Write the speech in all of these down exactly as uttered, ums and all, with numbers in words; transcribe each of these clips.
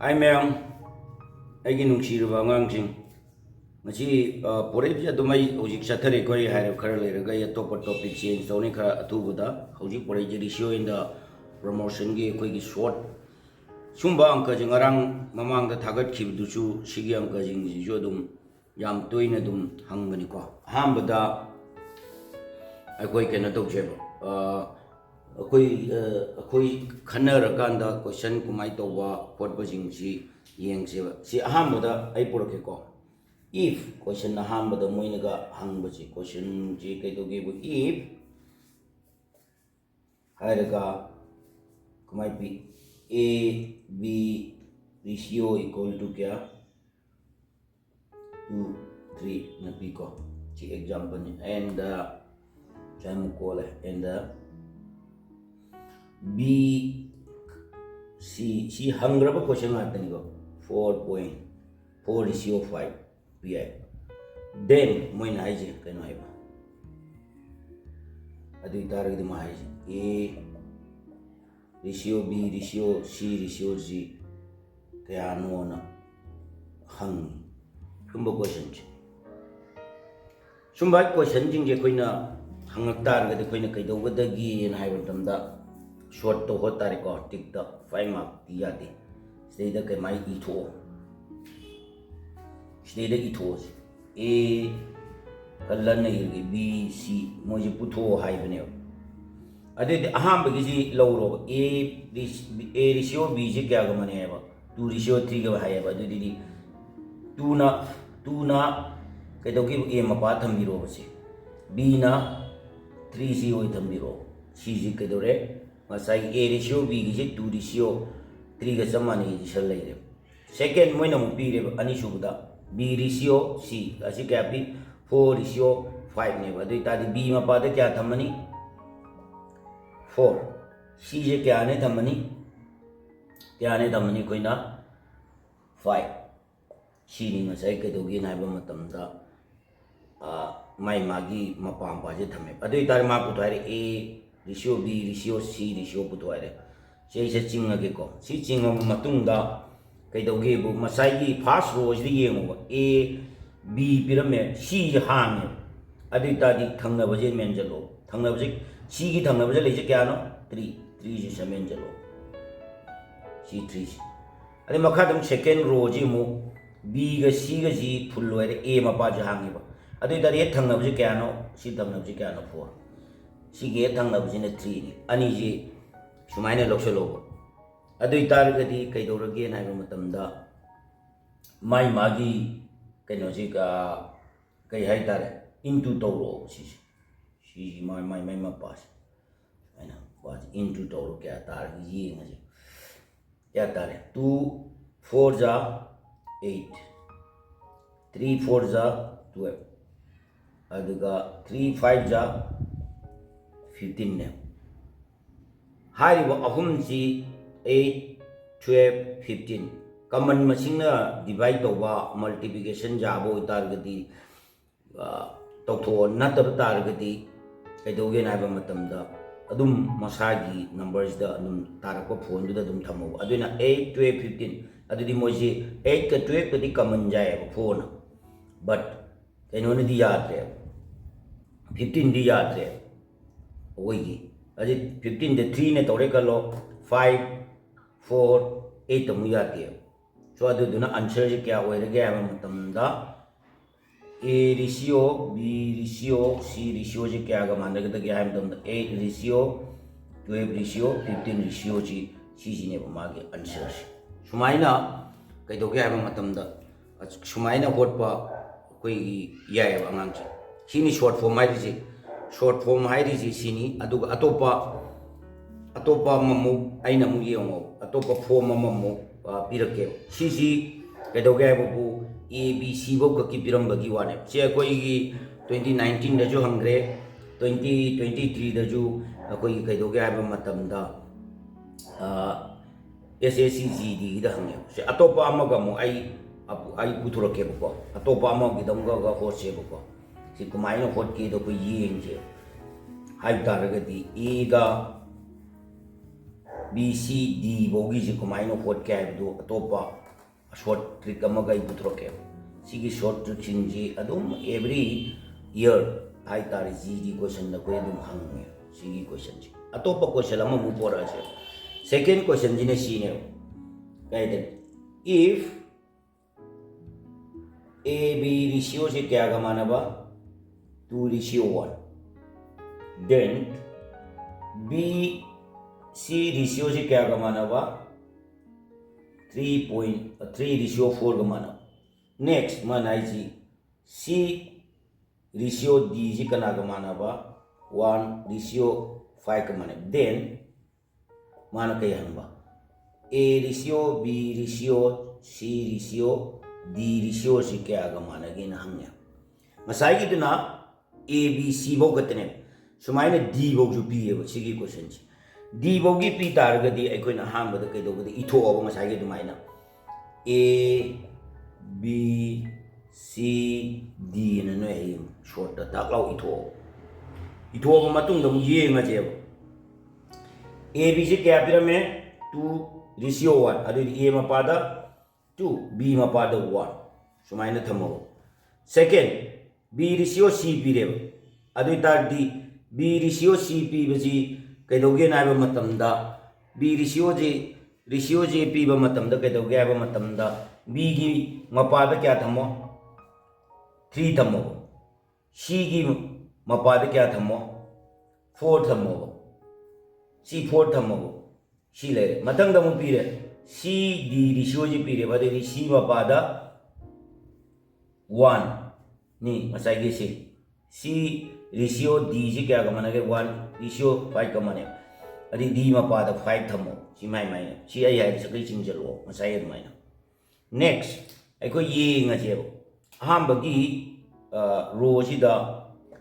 ꯍꯥꯏ ꯃꯌꯥꯝ, ꯑꯩꯒꯤ ꯅꯨꯡꯁꯤꯔꯕ ꯑꯉꯥꯡꯁꯤꯡ, ꯉꯁꯤ, ꯑ, ꯄꯣꯔꯩꯁꯦ ꯑꯗꯨꯝ ꯑꯩ ꯍꯧꯖꯤꯛ ꯆꯠꯊꯔꯛꯈꯣ, ꯑꯩ ꯍꯥꯏꯔꯞ ꯈꯔ ꯂꯩꯔꯒ ꯑꯩ ꯑꯇꯣꯞꯄ topic change ꯇꯧꯅꯤ ꯈꯔ ꯑꯊꯨꯕꯗ꯫ ꯍꯧꯖꯤꯛ ꯄꯣꯔꯩꯁꯦ ꯔꯤꯁꯤꯌꯣ ꯏꯟꯗ ꯄ꯭ꯔꯣꯃꯣꯁꯟꯒꯤ ꯑꯩꯈꯣꯏꯒꯤ ꯁꯣꯔꯠ ꯁꯨꯝꯕ ꯑꯪꯀꯁꯦ ꯉꯔꯥꯡ ꯃꯃꯥꯡꯗ ꯊꯥꯒꯠꯈꯤꯕꯗꯨꯁꯨ ꯁꯤꯒꯤ ꯑꯪꯀꯁꯤꯡꯁꯤꯁꯨ ꯑꯗꯨꯝ ꯌꯥꯝ ꯇꯣꯏꯅ ꯑꯗꯨꯝ ꯍꯪꯕꯅꯤꯀꯣ꯫ ꯑꯍꯥꯟꯕꯗ ꯑꯩꯈꯣꯏ ꯀꯩꯅꯣ ꯇꯧꯁꯦꯕ, ꯑ, ꯑꯩꯈꯣꯏ, ꯑ, ꯑꯩꯈꯣꯏ ꯈꯟꯅꯔꯀꯥꯟꯗ question ꯀꯃꯥꯏꯅ ꯇꯧꯕ ꯈꯣꯠꯄꯁꯤꯡꯁꯤ ꯌꯦꯡꯁꯦꯕ꯫ ꯁꯤ ꯑꯍꯥꯟꯕꯗ ꯑꯩ ꯄꯨꯔꯛꯀꯦꯀꯣ꯫ If question ꯑꯍꯥꯟꯕꯗ ꯃꯣꯏꯅꯒ ꯍꯪꯕꯁꯤ, questionꯁꯤ ꯀꯩꯗꯧꯒꯦꯕꯨ, if ꯍꯥꯏꯔꯒ ꯀꯃꯥꯏꯅ ꯄꯤ? A B ratio equal to ꯀꯌꯥ? Two, three ꯅ ꯄꯤꯀꯣ꯫ ꯁꯤ exampleꯅꯤ꯫ And, uh, ꯁꯨꯃꯥꯏꯅ ꯑꯃꯨꯛ ꯀꯣꯜꯂꯦ꯫ And, uh, B, C, ꯁꯤ ꯍꯪꯈ꯭ꯔꯕ question ꯉꯥꯛꯇꯅꯤꯀꯣ꯫ Four point four ratio five ꯄꯤ ꯍꯥꯏ꯫ Then ꯃꯣꯏꯅ ꯍꯥꯏꯁꯦ ꯀꯩꯅꯣ ꯍꯥꯏꯕ? ꯑꯗꯨ ꯑꯣꯏꯇꯥꯔꯒꯗꯤ ꯃꯥ ꯍꯥꯏꯁꯦ A ratio B ratio C ratio G ꯀꯌꯥꯅꯣꯅ ꯍꯪꯉꯤ꯫ ꯁꯨꯝꯕ questionꯁꯦ, ꯁꯨꯝꯕ questionꯁꯤꯡꯁꯦ ꯑꯩꯈꯣꯏꯅ ꯍꯪꯉꯛ ꯇꯥꯔꯒꯗꯤ ꯑꯩꯈꯣꯏꯅ ꯀꯩꯗꯧꯒꯗꯒꯦꯅ ꯍꯥꯏꯕ ꯃꯇꯝꯗ short ꯇꯧꯕ ꯇꯥꯔꯦꯀꯣ꯫ Tickꯇ five markꯇꯤ ꯌꯥꯗꯦ꯫ ꯁꯤꯗꯩꯗ ꯀꯃꯥꯏꯅ ꯏꯊꯣꯛꯑꯣ? ꯁꯤꯗꯩꯗ ꯏꯊꯣꯛꯑꯁꯤ꯫ A ꯈꯜꯂ ꯂꯩꯔꯒꯦ, B, C ꯃꯣꯏꯁꯦ ꯄꯨꯊꯣꯛꯑꯣ ꯍꯥꯏꯕꯅꯦꯕ꯫ ꯑꯗꯨꯏꯗꯤ ꯑꯍꯥꯟꯕꯒꯤꯁꯤ ꯂꯧꯔꯣꯕ꯫ A, A ratio Bꯁꯤ ꯀꯌꯥꯒ ꯃꯥꯟꯅꯩ ꯍꯥꯏꯕ? Two ratio threeꯒ ꯍꯥꯏꯌꯦꯕ꯫ ꯑꯗꯨꯗꯤ twoꯅ, twoꯅ ꯀꯩꯗꯧꯒꯦꯕ? A ꯃꯄꯥ ꯊꯝꯕꯤꯔꯣꯕ ꯁꯤ꯫ Bꯅ threeꯁꯤ ꯑꯣꯏ ꯊꯝꯕꯤꯔꯣ꯫ ꯁꯤꯁꯤ ꯀꯩꯗꯧꯔꯦ? ꯉꯁꯥꯏꯒꯤ A ratio Bꯒꯤꯁꯤ two ratio threeꯒ ꯆꯞ ꯃꯥꯟꯅꯩ, ꯁꯤ ꯂꯩꯔꯦ꯫ Second ꯃꯣꯏꯅ ꯑꯃꯨꯛ ꯄꯤꯔꯦꯕ ꯑꯅꯤꯁꯨꯕꯗ, B ratio C ꯑꯁꯤ ꯀꯌꯥ ꯄꯤ? Four ratio fiveꯅꯦꯕ꯫ ꯑꯗꯨ ꯑꯣꯏꯇꯥꯔꯗꯤ B ꯃꯄꯥꯗ ꯀꯌꯥ ꯊꯝꯃꯅꯤ? Four꯫ Cꯁꯦ ꯀꯌꯥꯅꯦ ꯊꯝꯃꯅꯤ? ꯀꯌꯥꯅꯦ ꯊꯝꯃꯅꯤ? ꯑꯩꯈꯣꯏꯅ five꯫ ꯁꯤꯅꯤ ꯉꯁꯥꯏ ꯀꯩꯗꯧꯒꯦꯅ ꯍꯥꯏꯕ ꯃꯇꯝꯗ, ꯑ, ꯃꯥꯏ ꯃꯥꯒꯤ ꯃꯄꯥ ꯃꯄꯥꯁꯦ ꯊꯝꯃꯦꯕ꯫ ꯑꯗꯨ ꯑꯣꯏꯇꯥꯔꯗꯤ ꯃꯥ ꯄꯨꯊꯣꯛ ꯍꯥꯏꯔꯦ, A ratio B ratio C ratio ꯄꯨꯊꯣꯛ ꯍꯥꯏꯔꯦ꯫ ꯁꯤ ꯑꯩꯁꯦ ꯆꯤꯡꯉꯒꯦꯀꯣ꯫ ꯁꯤ ꯆꯤꯡꯉꯕ ꯃꯇꯨꯡꯗ ꯀꯩꯗꯧꯒꯦꯕꯨ, ꯉꯁꯥꯏꯒꯤ first row ꯁꯤꯗ ꯌꯦꯡꯉꯨꯕ, A, B ꯄꯤꯔꯝꯃꯦ, C ꯁꯤ ꯍꯥꯡꯉꯦ꯫ ꯑꯗꯨ ꯑꯣꯏꯇꯥꯔꯗꯤ ꯊꯪꯅꯕꯁꯦ ꯃꯦꯟꯁꯤꯜꯂꯣ꯫ ꯊꯪꯅꯕꯁꯦ, C ꯒꯤ ꯊꯪꯅꯕꯁꯦ ꯂꯩꯁꯦ ꯀꯌꯥꯅꯣ? Three꯫ Three ꯁꯤ ꯁꯝ ꯃꯦꯟꯁꯤꯜꯂꯣ꯫ ꯁꯤ three ꯁꯤ꯫ ꯑꯗꯩ ꯃꯈꯥꯗ ꯑꯃꯨꯛ second row ꯁꯤ ꯑꯃꯨꯛ B ꯒ C ꯒꯁꯤ full ꯑꯣꯏꯔꯦ, A ꯃꯄꯥꯁꯤ ꯍꯥꯡꯉꯦꯕ꯫ ꯑꯗꯨ ꯑꯣꯏꯇꯥꯔꯗꯤ ꯍꯦꯛ ꯊꯪꯅꯕꯁꯦ ꯀꯌꯥꯅꯣ? ꯁꯤ ꯊꯪꯅꯕꯁꯦ ꯀꯌꯥꯅꯣ? Four꯫ ꯁꯤꯒꯤ ꯍꯦꯛ ꯊꯪꯅꯕꯁꯤꯅ three ꯅꯤ꯫ ꯑꯅꯤꯁꯤ ꯁꯨꯃꯥꯏꯅ ꯂꯧꯁꯤꯜꯂꯣꯕ꯫ ꯑꯗꯨ ꯑꯣꯏꯇꯥꯔꯒꯗꯤ ꯀꯩꯗꯧꯔꯒꯦꯅ ꯍꯥꯏꯕ ꯃꯇꯝꯗ, ꯃꯥꯏ ꯃꯥꯒꯤ ꯀꯩꯅꯣꯁꯤ, ꯑ, ꯀꯩ ꯍꯥꯏꯇꯥꯔꯦ, into ꯇꯧꯔꯛꯑꯣꯕ ꯁꯤꯁꯦ꯫ ꯁꯤꯁꯤ ꯃꯥꯏ, ꯃꯥꯏ, ꯃꯥꯏ ꯃꯄꯥꯁꯦ꯫ ꯁꯨꯃꯥꯏꯅ ꯃꯄꯥꯁꯦ into ꯇꯧꯔꯒ ꯀꯌꯥ ꯇꯥꯔꯒꯦ ꯌꯦꯡꯉꯁꯦ꯫ ꯀꯌꯥ ꯇꯥꯔꯦ? Two four ꯖꯥ eight, three four ꯖꯥ twelve, ꯑꯗꯨꯒ three five ꯖꯥ fifteen ꯅꯦ꯫ ꯍꯥꯏꯔꯤꯕ ꯑꯍꯨꯝꯁꯤ, eight, twelve, fifteen, common ꯃꯁꯤꯡꯅ divide ꯇꯧꯕ, multiplication ꯌꯥꯕ ꯑꯣꯏꯇꯥꯔꯒꯗꯤ, ꯑ, ꯇꯧꯊꯣꯛꯑꯣ꯫ ꯅꯠꯇꯕ ꯇꯥꯔꯒꯗꯤ ꯀꯩꯗꯧꯒꯦꯅ ꯍꯥꯏꯕ ꯃꯇꯝꯗ, ꯑꯗꯨꯝ ꯃꯁꯥꯒꯤ number ꯁꯤꯗ ꯑꯗꯨꯝ ꯇꯥꯔꯛꯄ phone ꯗꯨꯗ ꯑꯗꯨꯝ ꯊꯝꯃꯣꯕ꯫ ꯑꯗꯨꯅ eight, twelve, fifteen, ꯑꯗꯨꯗꯤ ꯃꯣꯏꯁꯤ eight ꯀ twelve ꯀꯗꯤ common ꯌꯥꯏꯌꯦꯕ phone ꯅ, but ꯀꯩꯅꯣꯅꯗꯤ ꯌꯥꯗ꯭ꯔꯦꯕ, fifteen ꯗꯤ ꯌꯥꯗ꯭ꯔꯦꯕ ꯑꯩꯈꯣꯏꯒꯤ꯫ ꯑꯗꯩ fifteen ꯗ three ꯅ ꯇꯧꯔꯦ ꯈꯜꯂꯣ, five, four, eight ꯑꯃꯨꯛ ꯌꯥꯗꯦꯕ꯫ So, ꯑꯗꯨꯗꯨꯅ answer ꯁꯦ ꯀꯌꯥ ꯑꯣꯏꯔꯒꯦ ꯍꯥꯏꯕ ꯃꯇꯝꯗ, A ratio, B ratio, C ratio ꯁꯦ ꯀꯌꯥꯒ ꯃꯥꯟꯅꯒꯗꯒꯦ ꯍꯥꯏꯕ ꯃꯇꯝꯗ, eight ratio, twelve ratio, fifteen ratio ꯁꯤ, ꯁꯤꯁꯤꯅꯦꯕ ꯃꯥꯒꯤ answer ꯁꯦ꯫ ꯁꯨꯃꯥꯏꯅ ꯀꯩꯗꯧꯒꯦ ꯍꯥꯏꯕ ꯃꯇꯝꯗ, ꯁꯨꯃꯥꯏꯅ ꯍꯣꯠꯄ ꯑꯩꯈꯣꯏꯒꯤ ꯌꯥꯏꯌꯦꯕ ꯑꯉꯥꯡꯁꯦ꯫ ꯁꯤꯅꯤ short form ꯍꯥꯏꯔꯤꯁꯦ꯫ Short form ꯍꯥꯏꯔꯤꯁꯦ ꯁꯤꯅꯤ꯫ ꯑꯗꯨꯒ ꯑꯇꯣꯞꯄ, ꯑꯇꯣꯞꯄ ꯑꯃꯃꯨꯛ ꯑꯩꯅ ꯑꯃꯨꯛ ꯌꯦꯡꯉꯣ, ꯑꯇꯣꯞꯄ form ꯑꯃꯃꯨꯛ, ꯑ, ꯄꯤꯔꯛꯀꯦ꯫ ꯁꯤꯁꯤ ꯀꯩꯗꯧꯒꯦ ꯍꯥꯏꯕꯕꯨ, A, B, C ꯐꯧ ꯈꯛꯀꯤ ꯄꯤꯔꯝꯕꯒꯤ ꯋꯥꯅꯦ꯫ ꯁꯤ ꯑꯩꯈꯣꯏꯒꯤ twenty nineteen ꯗꯁꯨ ꯍꯪꯈ꯭ꯔꯦ, twenty twenty three ꯗꯁꯨ ꯑꯩꯈꯣꯏꯒꯤ ꯀꯩꯗꯧꯒꯦ ꯍꯥꯏꯕ ꯃꯇꯝꯗ, ꯑ, S S C G D ꯒꯤꯗ ꯍꯪꯉꯦꯕ꯫ ꯁꯤ ꯑꯇꯣꯞꯄ ꯑꯃꯒ ꯑꯃꯨꯛ ꯑꯩ, ꯑꯩ ꯄꯨꯊꯣꯔꯛꯀꯦꯕꯀꯣ꯫ ꯑꯇꯣꯞꯄ ꯑꯃꯒꯤꯗ ꯑꯃꯨꯛꯀ ꯍꯣꯠꯁꯦꯕꯀꯣ꯫ ꯁꯤ ꯀꯃꯥꯏꯅ ꯍꯣꯠꯀꯦꯗꯣ ꯑꯩꯈꯣꯏ ꯌꯦꯡꯁꯦ꯫ ꯍꯥꯏꯕ ꯇꯥꯔꯒꯗꯤ, A ꯒ B C D ꯐꯥꯎꯒꯤꯁꯤ ꯀꯃꯥꯏꯅ ꯍꯣꯠꯀꯦ ꯍꯥꯏꯕꯗꯨ ꯑꯇꯣꯞꯄ short trick ꯑꯃꯒ ꯑꯩ ꯄꯨꯊꯣꯔꯛꯀꯦ꯫ ꯁꯤꯒꯤ short trickꯁꯤꯡꯁꯤ ꯑꯗꯨꯝ every year ꯍꯥꯏꯇꯥꯔꯦ, G D questionꯗ ꯑꯩꯈꯣꯏ ꯑꯗꯨꯝ ꯍꯪꯉꯦ ꯁꯤꯒꯤ questionꯁꯤ꯫ ꯑꯇꯣꯞꯄ question ꯑꯃꯃꯨꯛ ꯄꯣꯔꯛꯑꯁꯦ꯫ Second questionꯁꯤꯅ ꯁꯤꯅꯦꯕ, ꯀꯩ ꯍꯥꯏꯇꯥꯔꯦ, if A B ratioꯁꯦ ꯀꯌꯥꯒ ꯃꯥꯟꯅꯕ? Two ratio one. Then B C ratioꯁꯦ ꯀꯌꯥꯒ ꯃꯥꯟꯅꯕ? Three point three ratio fourꯒ ꯃꯥꯟꯅꯕ꯫ Next ꯃꯥꯅ ꯍꯥꯏꯁꯤ C ratio D ꯁꯤ ꯀꯅꯥꯒ ꯃꯥꯟꯅꯕ? One ratio fiveꯀ ꯃꯥꯟꯅꯕ꯫ Then ꯃꯥꯅ ꯀꯩ ꯍꯪꯕ? A ratio, B ratio, C ratio, D ratioꯁꯤ ꯀꯌꯥꯒ ꯃꯥꯟꯅꯒꯦꯅ ꯍꯪꯉꯦ꯫ ꯉꯁꯥꯏꯒꯤꯗꯨꯅ A B C ꯐꯥꯎ ꯈꯛꯇꯅꯦ꯫ ꯁꯨꯃꯥꯏꯅ D ꯐꯥꯎꯁꯨ ꯄꯤꯌꯦꯕ ꯁꯤꯒꯤ questionꯁꯤ꯫ D ꯐꯥꯎꯒꯤ ꯄꯤ ꯇꯥꯔꯒꯗꯤ ꯑꯩꯈꯣꯏꯅ ꯑꯍꯥꯟꯕꯗ ꯀꯩꯗꯧꯕꯗ ꯏꯊꯣꯛꯑꯕ ꯉꯁꯥꯏꯒꯤ ꯑꯗꯨꯃꯥꯏꯅ A B C D ꯑꯅ ꯅꯣꯏ ꯍꯌꯦꯡ shortꯇ ꯇꯥꯛ ꯂꯥꯎ ꯏꯊꯣꯛꯑꯣ꯫ ꯏꯊꯣꯛꯑꯕ ꯃꯇꯨꯡꯗ ꯑꯃꯨꯛ ꯌꯦꯡꯉꯁꯦꯕ꯫ A Bꯁꯤ ꯀꯌꯥ ꯄꯤꯔꯝꯃꯦ? Two ratio one꯫ ꯑꯗꯨꯗꯤ A ꯃꯄꯥꯗ two, B ꯃꯄꯥꯗ one꯫ ꯁꯨꯃꯥꯏꯅ ꯊꯝꯃꯣ꯫ Second, B ratio C ꯄꯤꯔꯦꯕ꯫ ꯑꯗꯨ ꯑꯣꯏ ꯇꯥꯔꯗꯤ B ratio C ꯄꯤꯕꯁꯤ ꯀꯩꯗꯧꯒꯦꯅ ꯍꯥꯏꯕ ꯃꯇꯝꯗ, B ratioꯁꯤ, ratioꯁꯤ ꯄꯤꯕ ꯃꯇꯝꯗ ꯀꯩꯗꯧꯒꯦ ꯍꯥꯏꯕ ꯃꯇꯝꯗ, Bꯒꯤ ꯃꯄꯥꯗ ꯀꯌꯥ ꯊꯝꯃꯣ? Three ꯊꯝꯃꯣ꯫ Cꯒꯤ ꯃꯄꯥꯗ ꯀꯌꯥ ꯊꯝꯃꯣ? Four ꯊꯝꯃꯣꯕ꯫ C four ꯊꯝꯃꯣꯕ꯫ ꯁꯤ ꯂꯩꯔꯦ꯫ ꯃꯊꯪꯗ ꯑꯃꯨꯛ ꯄꯤꯔꯦ, C D ratioꯁꯤ ꯄꯤꯔꯦꯕ꯫ ꯑꯗꯩꯗꯤ C ꯃꯄꯥꯗ one ꯅꯤ ꯉꯁꯥꯏꯒꯤ ꯁꯤ꯫ C ratio D ꯁꯤ ꯀꯌꯥꯒ ꯃꯥꯟꯅꯒꯦ? One ratio fiveꯀ ꯃꯥꯟꯅꯩ꯫ ꯑꯗꯩ D ꯃꯄꯥꯗ five ꯊꯝꯃꯣ꯫ ꯁꯤ ꯃꯥꯏ ꯃꯥꯏꯅ꯫ ꯁꯤ ꯑꯩ ꯍꯥꯏꯔꯤ ꯁꯒꯩ ꯆꯤꯡꯁꯤꯜꯂꯛꯑꯣ ꯉꯁꯥꯏ ꯑꯗꯨꯃꯥꯏꯅ꯫ Next ꯑꯩꯈꯣꯏ ꯌꯦꯡꯉꯁꯦꯕ꯫ ꯑꯍꯥꯟꯕꯒꯤ, ꯑ, rowꯁꯤꯗ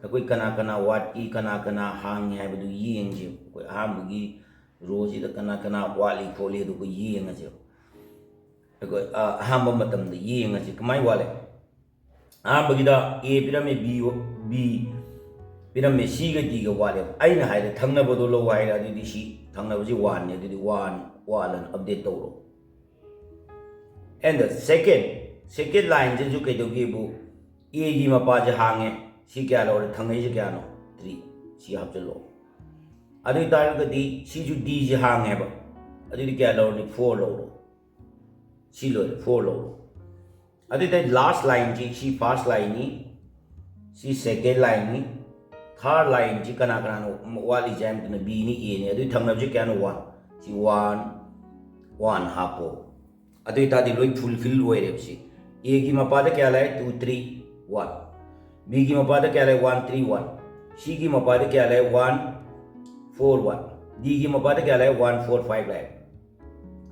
ꯑꯩꯈꯣꯏ ꯀꯅꯥ ꯀꯅꯥ ꯋꯥꯠꯂꯤ, ꯀꯅꯥ ꯀꯅꯥ ꯍꯥꯡꯉꯤ ꯍꯥꯏꯕꯗꯨ ꯌꯦꯡꯁꯦꯕ꯫ ꯑꯩꯈꯣꯏ ꯑꯍꯥꯟꯕꯒꯤ rowꯁꯤꯗ ꯀꯅꯥ ꯀꯅꯥ ꯋꯥꯠꯂꯤ ꯈꯣꯠꯂꯤ ꯑꯗꯨ ꯑꯩꯈꯣꯏ ꯌꯦꯡꯉꯁꯦꯕ꯫ ꯑꯩꯈꯣꯏ, ꯑ, ꯑꯍꯥꯟꯕ ꯃꯇꯝꯗ ꯌꯦꯡꯉꯁꯦ ꯀꯃꯥꯏꯅ ꯋꯥꯠꯂꯦ꯫ ꯑꯍꯥꯟꯕꯒꯤꯗ A ꯄꯤꯔꯝꯃꯦ, B, B ꯄꯤꯔꯝꯃꯦ, Cꯒ Dꯒ ꯋꯥꯠꯂꯦꯕ꯫ ꯑꯩꯅ ꯍꯥꯏꯔꯦ ꯊꯪꯅꯕꯗꯣ ꯂꯧ ꯍꯥꯏꯔꯦ, ꯑꯗꯨꯗꯤ C ꯊꯪꯅꯕꯁꯤ ꯋꯥꯟꯅꯤ, ꯑꯗꯨꯗꯤ ꯋꯥꯟ ꯋꯥꯟ ꯑꯅ ꯑꯞꯗꯦꯠ ꯇꯧꯔꯣ꯫ And the second, second ꯂꯥꯏꯟꯁꯤꯁꯨ ꯀꯩꯗꯧꯒꯦꯕꯨ, ꯑꯦꯒꯤ ꯃꯄꯥꯁꯦ ꯍꯥꯡꯉꯦ, ꯁꯤ ꯀꯌꯥ ꯂꯧꯔꯦ? ꯊꯪꯅꯩꯁꯦ ꯀꯌꯥꯅꯣ? ꯊ꯭ꯔꯤ꯫ ꯁꯤ ꯍꯥꯞꯆꯤꯜꯂꯣ꯫ ꯑꯗꯨ ꯑꯣꯏꯇꯥꯔꯒꯗꯤ ꯁꯤꯁꯨ ꯗꯤꯁꯦ ꯍꯥꯡꯉꯦꯕ, ꯑꯗꯨꯗꯤ ꯀꯌꯥ ꯂꯧꯔꯅꯤ? ꯐꯣꯔ ꯂꯧꯔꯣ꯫ ꯁꯤ ꯂꯣꯏꯔꯦ, ꯐꯣꯔ ꯂꯧꯔꯣ꯫ ꯑꯗꯨ ꯑꯣꯏꯇꯥꯔꯗꯤ ꯂꯥꯁ ꯂꯥꯏꯟꯁꯤ, ꯁꯤ ꯐꯥꯔꯁ ꯂꯥꯏꯟꯅꯤ, ꯁꯤ ꯁꯦꯀꯦꯟ ꯂꯥꯏꯟꯅꯤ, ꯊꯥꯔꯠ ꯂꯥꯏꯟꯁꯤ ꯀꯅꯥ ꯀꯅꯥꯅꯣ ꯋꯥꯠꯂꯤꯁꯦ ꯍꯥꯏꯕꯗꯨꯅ ꯕꯤꯅꯤ, ꯑꯦꯅꯤ꯫ ꯑꯗꯨꯏ ꯊꯪꯅꯕꯁꯤ ꯀꯌꯥꯅꯣ? ꯋꯥꯟ꯫ ꯁꯤ ꯋꯥꯟ ꯋꯥꯟ ꯍꯥꯞꯄꯣ꯫ ꯑꯗꯨ ꯑꯣꯏꯇꯥꯔꯗꯤ ꯂꯣꯏ ꯐꯨꯜꯐꯤꯜ ꯑꯣꯏꯔꯦꯕ꯫ ꯁꯤ ꯑꯦꯒꯤ ꯃꯄꯥꯗ ꯀꯌꯥ ꯂꯥꯛꯑꯦ? Two three one. ꯕꯤꯒꯤ ꯃꯄꯥꯗ ꯀꯌꯥ ꯂꯥꯛꯑꯦ? One three one. ꯁꯤꯒꯤ ꯃꯄꯥꯗ ꯀꯌꯥ ꯂꯥꯛꯑꯦ? One four one. ꯗꯤꯒꯤ ꯃꯄꯥꯗ ꯀꯌꯥ ꯂꯥꯛꯑꯦ? ꯋꯥꯟ ꯐꯣꯔ ꯐꯥꯏꯚ ꯂꯥꯛꯑꯦ꯫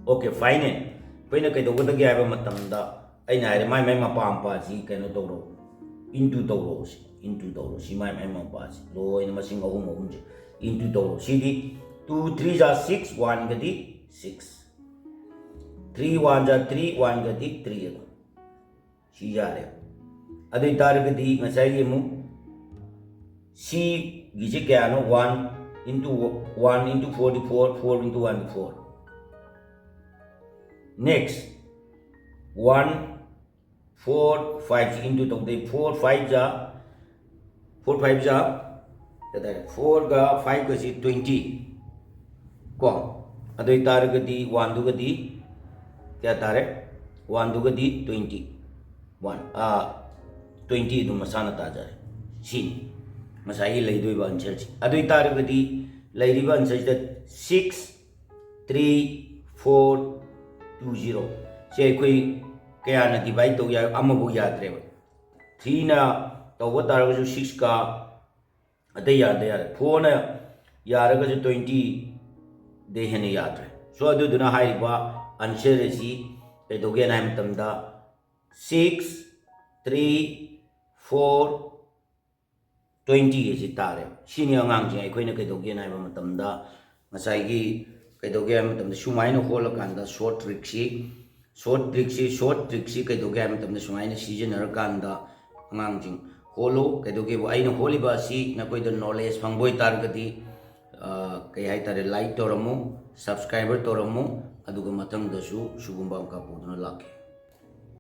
Okay, final. ꯑꯩꯈꯣꯏꯅ ꯀꯩꯗꯧꯒꯗꯒꯦ ꯍꯥꯏꯕ ꯃꯇꯝꯗ, ꯑꯩꯅ ꯍꯥꯏꯔꯦ, ꯃꯥꯏ ꯃꯥꯏ ꯃꯄꯥ ꯃꯄꯥꯁꯤ ꯀꯩꯅꯣ ꯇꯧꯔꯣ, ꯏꯟꯇꯨ ꯇꯧꯔꯣ꯫ ꯁꯤ ꯏꯟꯇꯨ ꯇꯧꯔꯣ꯫ ꯁꯤ ꯃꯥꯏ ꯃꯥꯏ ꯃꯄꯥꯁꯤ ꯂꯣꯏꯅ ꯃꯁꯤꯡ ꯑꯍꯨꯝ ꯑꯍꯨꯝꯁꯦ ꯏꯟꯇꯨ ꯇꯧꯔꯣ꯫ ꯁꯤꯗꯤ ꯇꯨ ꯊ꯭ꯔꯤ ꯖꯥ ꯁꯤꯛꯁ, ꯋꯥꯟꯒꯗꯤ ꯁꯤꯛꯁ, ꯊ꯭ꯔꯤ ꯋꯥꯟ ꯖꯥ ꯊ꯭ꯔꯤ, ꯋꯥꯟꯒꯗꯤ ꯊ꯭ꯔꯤ ꯑꯗꯣ꯫ ꯁꯤ ꯌꯥꯔꯦ꯫ ꯑꯗꯨ ꯑꯣꯏꯇꯥꯔꯒꯗꯤ ꯉꯁꯥꯏꯒꯤ ꯑꯃꯨꯛ ꯁꯤꯒꯤꯁꯦ ꯀꯌꯥꯅꯣ? ꯋꯥꯟ ꯏꯟꯇꯨ ꯋꯥꯟ ꯏꯟꯇꯨ ꯐꯣꯔꯗꯤ ꯐꯣꯔ, ꯐꯣꯔ ꯏꯟꯇꯨ ꯋꯥꯟꯗꯤ ꯐꯣꯔ꯫ ꯅꯦꯛꯁ, ꯋꯥꯟ ꯐꯣꯔ ꯐꯥꯏꯚꯁꯤ ꯏꯟꯇꯨ ꯇꯧꯗꯣꯏ꯫ ꯐꯣꯔ ꯐꯥꯏꯚ ꯖꯥ, ꯐꯣꯔ ꯐꯥꯏꯚ ꯖꯥ ꯀꯩ ꯍꯥꯏꯇꯥꯔꯦ, ꯐꯣꯔꯒ ꯐꯥꯏꯚꯀꯁꯤ ꯇ꯭ꯋꯦꯟꯇꯤ ꯀꯣ꯫ ꯑꯗꯨ ꯑꯣꯏꯇꯥꯔꯒꯗꯤ ꯋꯥꯟꯗꯨꯒꯗꯤ ꯀꯌꯥ ꯇꯥꯔꯦ? ꯋꯥꯟꯗꯨꯒꯗꯤ ꯇ꯭ꯋꯦꯟꯇꯤ ꯋꯥꯟ, ꯇ꯭ꯋꯦꯟꯇꯤ ꯑꯗꯨꯝ ꯃꯁꯥꯅ ꯇꯥꯖꯔꯦ꯫ ꯁꯤꯅꯤ ꯉꯁꯥꯏꯒꯤ ꯂꯩꯗꯣꯏꯕ ꯑꯟꯁꯔꯁꯤ꯫ ꯑꯗꯨ ꯑꯣꯏꯇꯥꯔꯒꯗꯤ ꯂꯩꯔꯤꯕ ꯑꯟꯁꯔꯁꯤꯗ six three four two zero. ꯁꯤ ꯑꯩꯈꯣꯏ ꯀꯌꯥꯅ ꯗꯤꯚꯥꯏꯠ ꯇꯧ ꯌꯥꯏ? ꯑꯃꯐꯥꯎ ꯌꯥꯗ꯭ꯔꯦꯕ꯫ ꯊ꯭ꯔꯤꯅ ꯇꯧꯕ ꯇꯥꯔꯒꯁꯨ ꯁꯤꯛꯁꯀ ꯑꯇꯩ ꯌꯥꯗ ꯌꯥꯔꯦ꯫ ꯐꯣꯔꯅ ꯌꯥꯔꯒꯁꯨ ꯇ꯭ꯋꯦꯟꯇꯤꯗꯩ ꯍꯦꯟꯅ ꯌꯥꯗ꯭ꯔꯦ꯫ ꯁꯣ ꯑꯗꯨꯗꯨꯅ ꯍꯥꯏꯔꯤꯕ ꯑꯟꯁꯔ ꯑꯁꯤ ꯀꯩꯗꯧꯒꯦꯅ ꯍꯥꯏꯕ ꯃꯇꯝꯗ ꯁꯤꯛꯁ ꯊ꯭ꯔꯤ ꯐꯣꯔ ꯇ꯭ꯋꯦꯟꯇꯤ ꯑꯁꯤ ꯇꯥꯔꯦ꯫ ꯁꯤꯅꯤ ꯑꯉꯥꯡꯁꯤꯡ ꯑꯩꯈꯣꯏꯅ ꯀꯩꯗꯧꯒꯦꯅ ꯍꯥꯏꯕ ꯃꯇꯝꯗ ꯉꯁꯥꯏꯒꯤ ꯀꯩꯗꯧꯒꯦ ꯍꯥꯏꯕ ꯃꯇꯝꯗ ꯁꯨꯃꯥꯏꯅ ꯍꯣꯠꯂꯀꯥꯟꯗ ꯁꯣꯔꯠ ꯇ꯭ꯔꯤꯛꯁꯤ, ꯁꯣꯔꯠ ꯇ꯭ꯔꯤꯛꯁꯤ, ꯁꯣꯔꯠ ꯇ꯭ꯔꯤꯛꯁꯤ ꯀꯩꯗꯧꯒꯦ ꯍꯥꯏꯕ ꯃꯇꯝꯗ ꯁꯨꯃꯥꯏꯅ ꯁꯤꯖꯤꯟꯅꯔꯀꯥꯟꯗ ꯑꯉꯥꯡꯁꯤꯡ ꯍꯣꯠꯂꯨ꯫ ꯀꯩꯗꯧꯒꯦꯕꯨ ꯑꯩꯅ ꯍꯣꯠꯂꯤꯕ ꯑꯁꯤ ꯅꯈꯣꯏꯗ ꯅꯣꯂꯦꯖ ꯐꯪꯕ ꯑꯣꯏꯇꯥꯔꯒꯗꯤ ꯀꯩ ꯍꯥꯏꯇꯥꯔꯦ, ꯂꯥꯏꯛ ꯇꯧꯔꯝꯃꯨ, ꯁꯕꯁꯀ꯭ꯔꯥꯏꯕꯔ ꯇꯧꯔꯝꯃꯨ꯫ ꯑꯗꯨꯒ ꯃꯊꯪꯗꯁꯨ ꯁꯤꯒꯨꯝꯕ ꯑꯃꯈꯛ ꯄꯨꯗꯨꯅ ꯂꯥꯛꯀꯦ꯫